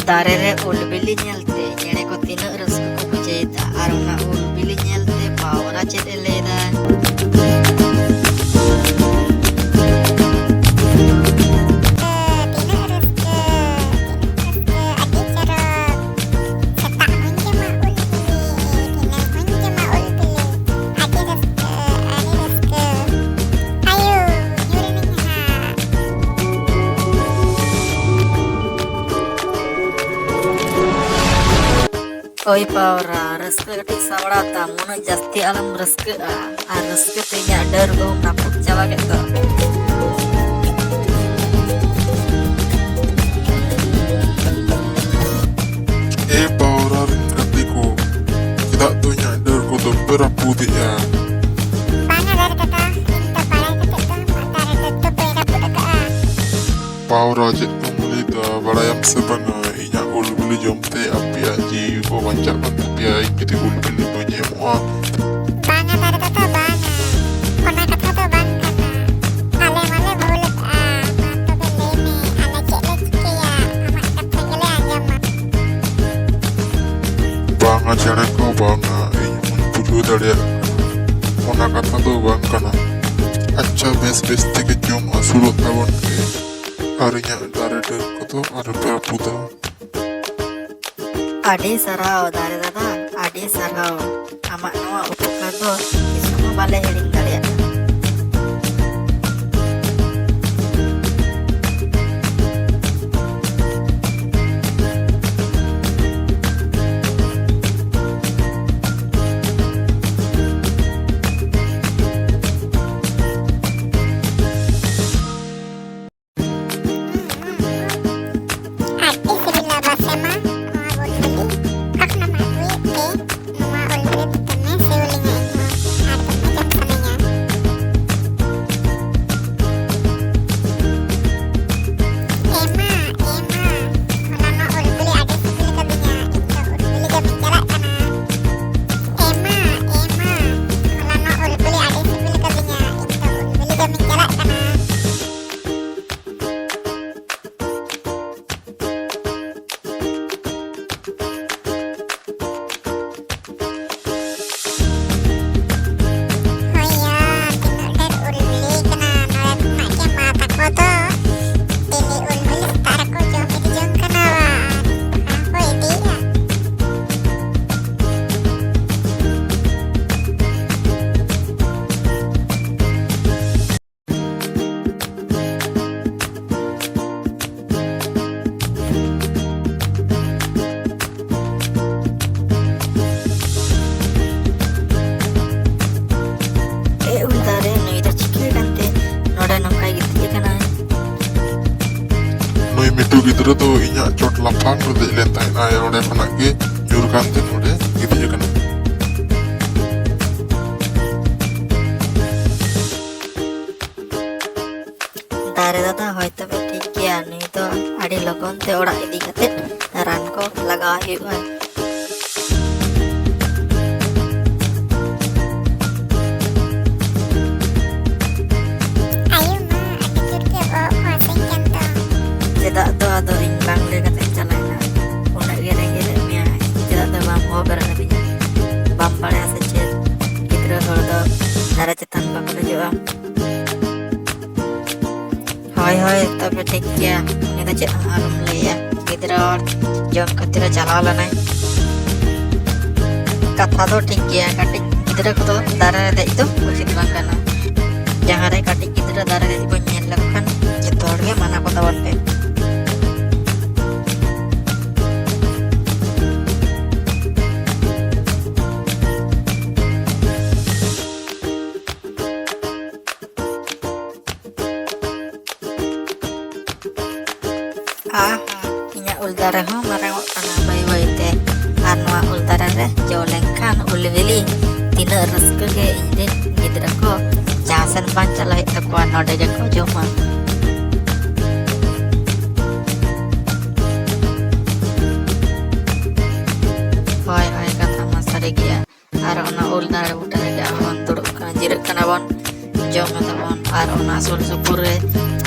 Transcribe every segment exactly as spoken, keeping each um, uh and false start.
ᱫᱟᱨᱮ ᱨᱮ ᱩᱞ ᱵᱤᱞᱤ ᱧᱮᱞᱛᱮ ᱪᱮᱬᱮ ᱠᱚ ᱛᱤᱱᱟᱹᱜ ᱨᱟᱹᱥᱠᱟᱹ ᱠᱚ ᱵᱩᱡᱷᱟᱹᱣᱮᱫᱟ, ᱟᱨ ᱚᱱᱟ ᱩᱞ ᱵᱤᱞᱤ ᱧᱮᱞᱛᱮ ᱯᱟᱣᱨᱟ ᱪᱮᱫ ᱮ ᱞᱟᱹᱭᱫᱟ? ᱛᱤᱱᱟᱹᱜ ᱨᱟᱹᱥᱠᱟᱹ, ᱛᱤᱱᱟᱹᱜ ᱨᱟᱹᱥᱠᱟᱹ, ᱟᱹᱰᱤ ᱪᱚᱨᱚᱠ᱾ ᱥᱮᱛᱟᱜ ᱦᱚᱸᱧ ᱡᱚᱢᱟ ᱩᱞ ᱵᱤᱞᱤ, ᱫᱷᱤᱱᱟᱹᱝ ᱦᱚᱸᱧ ᱡᱚᱢᱟ ᱩᱞ ᱵᱤᱞᱤ᱾ ᱟᱹᱰᱤ ᱨᱟᱹᱥᱠᱟᱹ, ᱟᱹᱰᱤ ᱨᱟᱹᱥᱠᱟᱹ᱾ ᱟᱭᱳ, ᱧᱩᱨ ᱮᱱᱟᱹᱧ ᱦᱟᱸᱜ᱾ ᱳᱭ ᱯᱟᱣᱨᱟ, ᱨᱟᱹᱥᱠᱟᱹ ᱠᱟᱹᱴᱤᱡ ᱥᱟᱢᱵᱲᱟᱣ ᱛᱟᱢ, ᱩᱱᱟᱹᱜ ᱡᱟᱹᱥᱛᱤ ᱟᱞᱚᱢ ᱨᱟᱹᱥᱠᱟᱹᱜᱼᱟ᱾ ᱟᱨ ᱨᱟᱹᱥᱠᱟᱹ ᱛᱮ ᱤᱧᱟᱹᱜ ᱰᱟᱹᱨ ᱠᱚᱢ ᱨᱟᱹᱯᱩᱫ ᱪᱟᱵᱟ ᱠᱮᱫ ᱫᱚ᱾ ᱮ ᱯᱟᱣᱨᱟ ᱨᱮᱱ ᱜᱟᱛᱮ ᱠᱚ, ᱪᱮᱫᱟᱜ ᱫᱚ ᱤᱧᱟᱹᱜ ᱰᱟᱹᱨ ᱠᱚᱫᱚ ᱯᱮ ᱨᱟᱹᱯᱩᱫᱮᱜᱼᱟ? ᱵᱟᱝᱟ ᱫᱟᱨᱮ ᱫᱟᱫᱟ, ᱤᱧ ᱫᱚ ᱵᱟᱲᱟᱭ ᱠᱟᱛᱮ ᱫᱚ ᱫᱟᱨᱮ ᱰᱟᱹᱨ ᱫᱚ ᱵᱟᱹᱧ ᱨᱟᱹᱯᱩᱫ ᱟᱠᱟᱫᱼᱟ᱾ ᱯᱟᱣᱨᱟ, ᱪᱮᱫ ᱠᱚᱢ ᱞᱟᱹᱭᱫᱟ? ᱵᱟᱲᱟᱭᱟᱢ ᱥᱮ ᱵᱟᱝᱟ, ᱤᱧᱟᱹᱜ ᱩᱞ ᱵᱤᱞᱤ ᱡᱚᱢ ᱛᱮ ᱟᱯᱮᱭᱟᱜ ᱡᱤᱣᱤ ᱠᱚ ᱵᱟᱧᱪᱟᱜ ᱠᱟᱱ ᱛᱟᱯᱮᱭᱟ, ᱤᱧ ᱡᱩᱫᱤ ᱩᱞ ᱵᱤᱞᱤ ᱵᱟᱹᱧ ᱮᱢᱚᱜᱼᱟ᱾ ᱵᱟᱝᱟ ᱫᱟᱨᱮ ᱫᱟᱫᱟ, ᱵᱟᱝᱟ, ᱚᱱᱟ ᱠᱟᱛᱷᱟ ᱫᱚ ᱵᱟᱝ ᱠᱟᱱᱟ᱾ ᱟᱞᱮ ᱢᱟᱞᱮ ᱵᱷᱩᱞ ᱟᱠᱟᱫᱼᱟ, ᱢᱟ ᱛᱚᱵᱮ ᱞᱟᱹᱭ ᱢᱮ, ᱟᱞᱮ ᱪᱮᱫ ᱞᱮ ᱪᱤᱠᱟᱹᱭᱟ? ᱟᱢᱟᱜ ᱠᱟᱛᱷᱟ ᱜᱮᱞᱮ ᱟᱸᱡᱚᱢᱟ᱾ ᱵᱟᱝᱟ ᱪᱮᱬᱮ ᱠᱚ, ᱵᱟᱝᱟ, ᱤᱧ ᱦᱚᱸᱧ ᱵᱩᱡᱷᱟᱹᱣ ᱫᱟᱲᱮᱭᱟᱜ ᱠᱟᱱᱟ, ᱚᱱᱟ ᱠᱟᱛᱷᱟ ᱫᱚ ᱵᱟᱝ ᱠᱟᱱᱟ᱾ ᱟᱪᱪᱷᱟ, ᱵᱮᱥ ᱵᱮᱥ ᱛᱮᱜᱮ ᱡᱚᱢ ᱟᱹᱥᱩᱞᱚᱜ ᱛᱟᱵᱚᱱ ᱯᱮ, ᱟᱨ ᱤᱧᱟᱹᱜ ᱫᱟᱨᱮ ᱰᱟᱹᱨ ᱠᱚᱫᱚ ᱟᱞᱚᱯᱮ ᱨᱟᱹᱯᱩᱫᱟ᱾ ᱟᱹᱰᱤ ᱥᱟᱨᱦᱟᱣ ᱫᱟᱨᱮ ᱫᱟᱫᱟ, ᱟᱹᱰᱤ ᱥᱟᱨᱦᱟᱣ᱾ ᱟᱢᱟᱜ ᱱᱚᱣᱟ ᱩᱯᱚᱠᱟᱨ ᱫᱚ ᱛᱤᱥ ᱦᱚᱸ ᱵᱟᱞᱮ ᱦᱤᱲᱤᱧ ᱫᱟᱲᱮᱭᱟᱜᱼᱟ᱾ ᱟᱹᱰᱤ ᱥᱤᱵᱤᱞᱟ ᱵᱟᱥᱮ ᱢᱟ ᱱᱚᱣᱟ ᱩᱞ ᱵᱤᱞᱤ᱾ ᱟᱯᱱᱟᱢ ᱟᱹᱜᱩᱭᱮᱫ ᱛᱮ ᱱᱚᱣᱟ ᱩᱞ ᱵᱤᱞᱤ ᱫᱚ ᱫᱚᱢᱮ ᱥᱤᱵᱤᱞᱤᱧᱟ ᱤᱧ ᱦᱚᱸ, ᱟᱨ ᱫᱚᱢᱮ ᱡᱚᱢ ᱥᱟᱱᱟᱧᱟ᱾ ᱢᱤᱫᱴᱩ ᱜᱤᱫᱽᱨᱟᱹ ᱫᱚ ᱤᱧᱟᱹᱜ ᱪᱚᱴ ᱞᱟᱯᱷᱟᱝ ᱨᱮ ᱫᱮᱡ ᱞᱮᱱ ᱛᱟᱦᱮᱸᱫ ᱟᱭ, ᱚᱸᱰᱮ ᱠᱷᱚᱱᱟᱜ ᱜᱮ ᱧᱩᱨ ᱠᱟᱱᱛᱮ ᱱᱚᱰᱮ ᱜᱤᱛᱤᱡ ᱟᱠᱟᱱᱟ᱾ ᱫᱟᱨᱮ ᱫᱟᱫᱟ, ᱦᱳᱭ ᱛᱚᱵᱮ ᱴᱷᱤᱠ ᱜᱮᱭᱟ, ᱱᱩᱭ ᱫᱚ ᱟᱹᱰᱤ ᱞᱚᱜᱚᱱ ᱛᱮ ᱚᱲᱟᱜ ᱤᱫᱤ ᱠᱟᱛᱮ ᱨᱟᱱ ᱠᱚ ᱞᱟᱜᱟᱣ ᱦᱩᱭᱩᱜᱼᱟ᱾ ᱟᱭᱳ ᱢᱟ, ᱟᱹᱰᱤ ᱡᱳᱨ ᱜᱮ ᱵᱚᱦᱚᱜ ᱠᱚ ᱦᱟᱹᱥᱩᱧ ᱠᱟᱱ ᱫᱚ᱾ ᱪᱮᱫᱟᱜ ᱫᱚ ᱟᱫᱚ ᱤᱧ ᱵᱟᱝ ᱞᱟᱹᱭ ᱠᱟᱛᱮᱧ ᱪᱟᱞᱟᱣᱮᱱᱟ? ᱩᱱᱟᱹᱜ ᱜᱮ ᱨᱮᱸᱜᱮᱡ ᱞᱮᱫ ᱢᱮᱭᱟ, ᱪᱮᱫᱟᱜ ᱫᱚ ᱵᱟᱢ ᱦᱚᱦᱚ ᱵᱮᱨᱮᱫ ᱟᱹᱫᱤᱧᱟ? ᱵᱟᱢ ᱵᱟᱲᱟᱭᱟ ᱥᱮ ᱪᱮᱫ? ᱜᱤᱫᱽᱨᱟᱹ ᱦᱚᱲ ᱫᱚ ᱫᱟᱨᱮ ᱪᱮᱛᱟᱱ ᱵᱟᱠᱚ ᱫᱮᱡᱚᱜᱼᱟ᱾ ᱦᱳᱭ, ᱦᱳᱭ, ᱛᱚᱵᱮ ᱴᱷᱤᱠ ᱜᱮᱭᱟ᱾ ᱩᱱᱤ ᱫᱚ ᱪᱮᱫ ᱦᱚᱸ ᱟᱞᱚᱢ ᱞᱟᱹᱭᱟ᱾ ᱜᱤᱫᱽᱨᱟᱹ ᱦᱚᱲ ᱡᱚᱢ ᱠᱷᱟᱹᱛᱤᱨ ᱮ ᱪᱟᱞᱟᱣ ᱞᱮᱱᱟᱭ᱾ ᱠᱟᱛᱷᱟ ᱫᱚ ᱴᱷᱤᱠ ᱜᱮᱭᱟ, ᱠᱟᱹᱴᱤᱡ ᱜᱤᱫᱽᱨᱟᱹ ᱠᱚᱫᱚ ᱫᱟᱨᱮ ᱨᱮ ᱫᱮᱡ ᱫᱚ ᱩᱪᱤᱛ ᱵᱟᱝ ᱠᱟᱱᱟ᱾ ᱡᱟᱦᱟᱸ ᱨᱮ ᱠᱟᱹᱴᱤᱡ ᱜᱤᱫᱽᱨᱟᱹ ᱫᱟᱨᱮ ᱨᱮ ᱫᱮᱡ ᱵᱚᱱ ᱧᱮᱞ ᱞᱮᱠᱚ ᱠᱷᱟᱱ, ᱡᱚᱛᱚ ᱦᱚᱲ ᱜᱮ ᱢᱟᱱᱟ ᱠᱚ ᱛᱟᱵᱚᱱ ᱯᱮ᱾ ᱟᱦᱟ, ᱤᱧᱟᱹᱜ ᱩᱞ ᱫᱟᱨᱮ ᱦᱚᱸ ᱢᱟᱨᱟᱝᱚᱜ ᱠᱟᱱᱟ ᱵᱟᱹᱭ ᱵᱟᱹᱭ ᱛᱮ᱾ ᱟᱨ ᱱᱚᱣᱟ ᱩᱞ ᱫᱟᱨᱮ ᱨᱮ ᱡᱚ ᱞᱮᱱᱠᱷᱟᱱ ᱩᱞ ᱵᱤᱞᱤ, ᱛᱤᱱᱟᱹᱜ ᱨᱟᱹᱥᱠᱟᱹ ᱜᱮ ᱤᱧ ᱨᱮᱱ ᱜᱤᱫᱽᱨᱟᱹ ᱠᱚ᱾ ᱡᱟᱦᱟᱸ ᱥᱮᱱ ᱵᱟᱝ ᱪᱟᱞᱟᱣ ᱦᱩᱭᱩᱜ ᱛᱟᱠᱚᱣᱟ, ᱱᱚᱰᱮ ᱜᱮᱠᱚ ᱡᱚᱢᱟ᱾ ᱦᱳᱭ, ᱦᱳᱭ, ᱠᱟᱛᱷᱟ ᱢᱟ ᱥᱟᱹᱨᱤ ᱜᱮᱭᱟ᱾ ᱟᱨ ᱚᱱᱟ ᱩᱞ ᱫᱟᱨᱮ ᱵᱩᱴᱟᱹ ᱨᱮᱜᱮ ᱟᱵᱚ ᱵᱚᱱ ᱫᱩᱲᱩᱵ ᱠᱟᱱᱟ, ᱡᱤᱨᱟᱹᱜ ᱠᱟᱱᱟ ᱵᱚᱱ, ᱡᱚᱢ ᱮᱫᱟ ᱵᱚᱱ᱾ ᱟᱨ ᱚᱱᱟ ᱥᱩᱨ ᱥᱩᱯᱩᱨ ᱨᱮ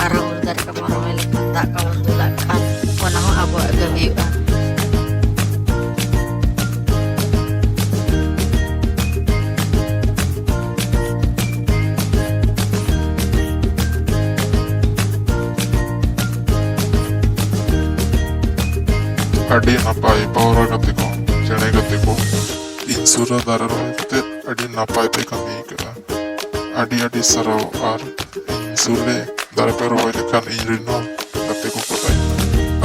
ᱟᱨᱦᱚᱸ ᱩᱞ ᱫᱟᱨᱮ ᱠᱚᱵᱚᱱ ᱨᱚᱦᱚᱭ ᱞᱮᱠᱷᱟᱱ, ᱫᱟᱜ ᱠᱚᱵᱚᱱ ᱫᱩᱞᱟᱜ ᱠᱷᱟᱱ, ᱚᱱᱟ ᱦᱚᱸ ᱟᱵᱚᱣᱟᱜ ᱜᱮ ᱦᱩᱭᱩᱜᱼᱟ᱾ ᱟᱹᱰᱤ ᱱᱟᱯᱟᱭ ᱯᱟᱣᱨᱟ ᱜᱟᱛᱮ ᱠᱚ, ᱪᱮᱬᱮ ᱜᱟᱛᱮ ᱠᱚ, ᱤᱧ ᱥᱩᱨ ᱨᱮ ᱫᱟᱨᱮ ᱨᱚᱦᱚᱭ ᱠᱟᱛᱮ ᱟᱹᱰᱤ ᱱᱟᱯᱟᱭ ᱯᱮ ᱠᱟᱹᱢᱤ ᱠᱟᱫᱟ᱾ ᱟᱹᱰᱤ ᱟᱹᱰᱤ ᱥᱟᱨᱦᱟᱣ᱾ ᱟᱨ ᱤᱧ ᱥᱩᱨ ᱨᱮ ᱫᱟᱨᱮ ᱯᱮ ᱨᱚᱦᱚᱭ ᱞᱮᱠᱷᱟᱱ ᱤᱧ ᱨᱮᱱ ᱦᱚᱸ ᱜᱟᱛᱮ ᱠᱚᱠᱚ ᱛᱟᱦᱮᱱᱟ,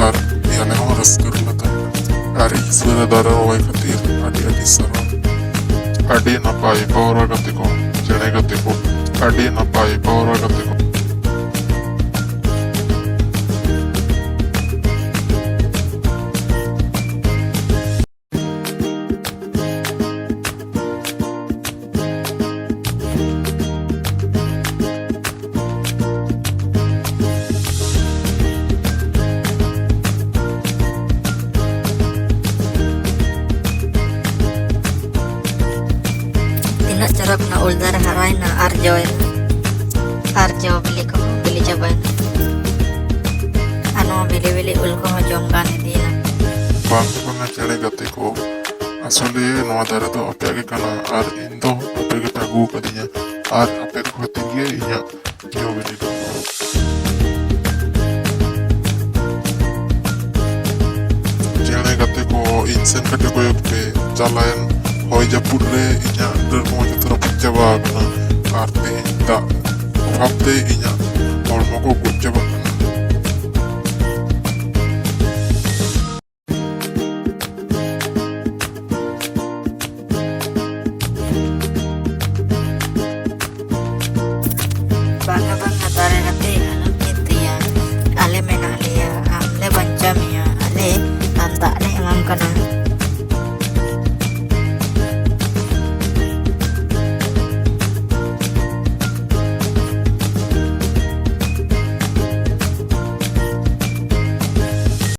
ᱟᱨ ᱟᱞᱮ ᱦᱚᱸ ᱨᱟᱹᱥᱠᱟᱹ ᱨᱮᱞᱮ ᱛᱟᱦᱮᱱᱟ᱾ ᱟᱨ ᱤᱧ ᱥᱩᱨ ᱨᱮ ᱫᱟᱨᱮ ᱨᱚᱦᱚᱭ ᱠᱷᱟᱹᱛᱤᱨ ᱟᱹᱰᱤ ᱟᱹᱰᱤ ᱥᱟᱨᱦᱟᱣ᱾ ᱟᱹᱰᱤ ᱱᱟᱯᱟᱭ ᱯᱟᱣᱨᱟ ᱜᱟᱛᱮ ᱠᱚ, ᱪᱮᱬᱮ ᱜᱟᱛᱮ ᱠᱚ, ᱟᱹᱰᱤ ᱱᱟᱯᱟᱭ ᱯᱟᱣᱨᱟ ᱜᱟᱛᱮ ᱠᱚ᱾ ᱩᱞ ᱫᱟᱨᱮ ᱦᱟᱨᱟᱭᱮᱱᱟ ᱟᱨ ᱡᱚᱭᱮᱱᱟ, ᱟᱨ ᱡᱚ ᱵᱤᱞᱤ ᱠᱚᱦᱚᱸ ᱵᱤᱞᱤ ᱪᱟᱵᱟᱭᱮᱱᱟ, ᱟᱨ ᱱᱚᱣᱟ ᱵᱤᱞᱤ ᱵᱤᱞᱤ ᱩᱞ ᱠᱚᱦᱚᱸ ᱡᱚᱢ ᱜᱟᱱ ᱤᱫᱤᱭᱮᱱᱟ᱾ ᱵᱟᱝ ᱫᱚ ᱵᱟᱝᱟ ᱪᱮᱬᱮ ᱜᱟᱛᱮ ᱠᱚ, ᱟᱥᱚᱞᱮ ᱱᱚᱣᱟ ᱫᱟᱨᱮ ᱫᱚ ᱟᱯᱮᱭᱟᱜ ᱜᱮ ᱠᱟᱱᱟ, ᱟᱨ ᱤᱧ ᱫᱚ ᱟᱯᱮ ᱜᱮᱯᱮ ᱟᱹᱜᱩ ᱟᱠᱟᱫᱤᱧᱟ, ᱟᱨ ᱟᱯᱮ ᱠᱚ ᱠᱷᱟᱹᱛᱤᱨ ᱜᱮ ᱤᱧᱟᱹᱜ ᱡᱚ ᱵᱤᱞᱤ ᱫᱚ᱾ ᱪᱮᱬᱮ ᱜᱟᱛᱮ ᱠᱚ, ᱤᱧ ᱥᱮᱱ ᱠᱟᱹᱴᱤᱡ ᱠᱚᱭᱚᱜ ᱯᱮ, ᱪᱟᱞᱟᱣᱮᱱ ᱦᱚᱭ ᱡᱟᱹᱯᱩᱫ ᱨᱮ ᱤᱧᱟᱹᱜ ᱰᱟᱹᱨ ᱠᱚ ᱡᱚᱛᱚ ᱨᱟᱹᱯᱩᱫ ᱪᱟᱵᱟ ᱟᱠᱟᱱᱟ, ᱟᱨ ᱛᱮᱦᱮᱧ ᱫᱟᱜ ᱚᱵᱷᱟᱵ ᱛᱮ ᱤᱧᱟᱹᱜ ᱦᱚᱲᱢᱚ ᱠᱚ ᱜᱚᱡ ᱪᱟᱵᱟᱜ ᱠᱟᱱᱟ᱾ ᱵᱟᱝᱟ, ᱵᱟᱝᱟ, ᱫᱟᱨᱮ ᱜᱟᱛᱮ, ᱟᱞᱚᱢ ᱪᱤᱱᱛᱟᱹᱭᱟ᱾ ᱟᱞᱮ ᱢᱮᱱᱟᱜ ᱞᱮᱭᱟ, ᱟᱢ ᱞᱮ ᱵᱟᱧᱪᱟᱣ ᱢᱮᱭᱟ᱾ ᱟᱞᱮ ᱟᱢ ᱫᱟᱜ ᱞᱮ ᱮᱢᱟᱢ ᱠᱟᱱᱟ᱾